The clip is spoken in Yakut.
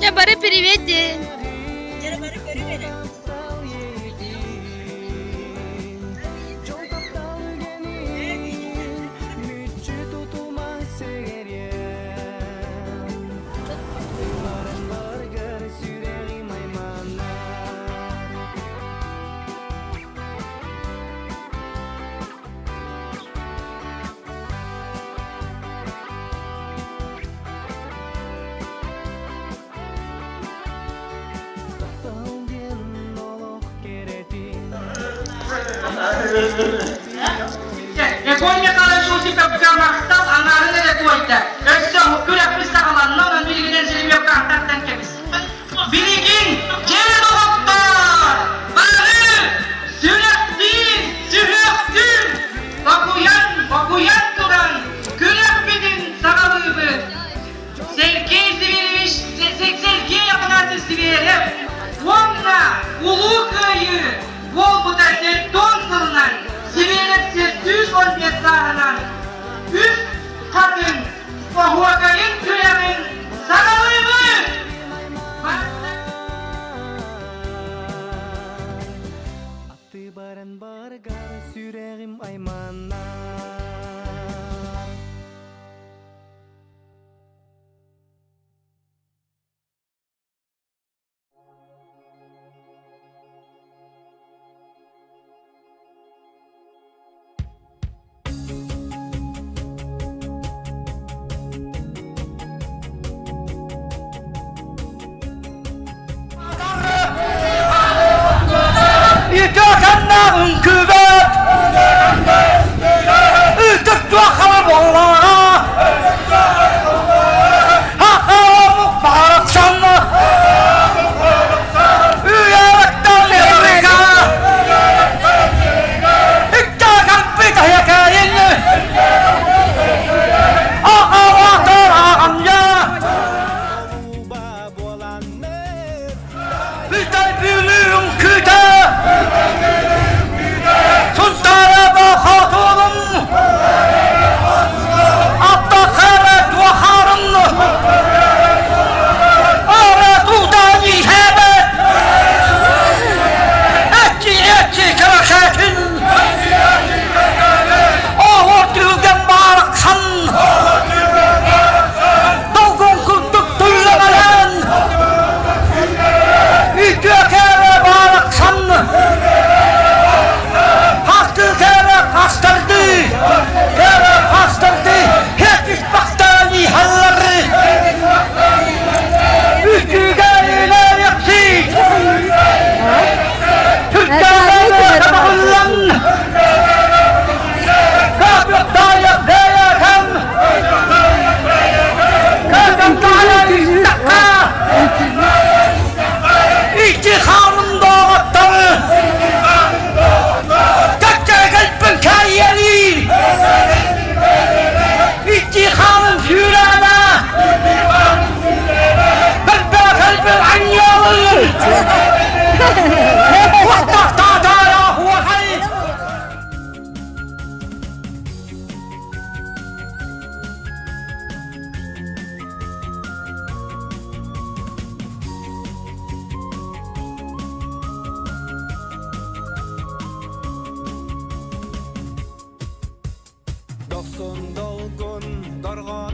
Дьэ бары привет диэн. Экономикаҕа Жусиковка махтал аҥаарын эрэ туойда. Өссө күрэхпит саҕаланна, онон билигинэн жеребьевкааттартан кэбис. Билигин дьиэ доҕоттоор, бары сүрэхтиин, сүһүөхтүүн, бокуйан, бокуйан туран күрэхпитин саҕалыыбыт. Сергей Северевич, Сергей Афанасьевич Северев уонна Улуу Кыайыы буолбута сертон сылынан Северев 715 сааһынан үс хатын оһуокайын күрэҕин саҕалыыбыт! Аты баран баргар сүрэҕим айманар. Үтүөкэннээх үҥкүүбэт Ытык туоххала буоллаҕа Хахаламык барахсан Үйэрэктэн эрика Иккэ кэлбит Аҕалаатар аҕамйа Бүтэй Бүлүү үҥкүүтэ Сунтаара хотунум Аттахара туохарын Ара тутан иһэбэ Эчи эчи кэрэхэтин Оҕо түргэн барахсан Долгун курдук туйламалаан Үтүө кэрэ барахсан Хасты кэрэ хастарды Кэрэ хастарды Хетиспахтан иһаллары Үтүгэ илэрихси Түркәләр табыллан Капыктайық бәйәкәм Ити ханым доҕоттор Кэккэ кайяли Ити ханым сүүрәнэ Бэрбэ анньалыр Уохтахтаатаара хуохай Дохсун долгун дорҕоон.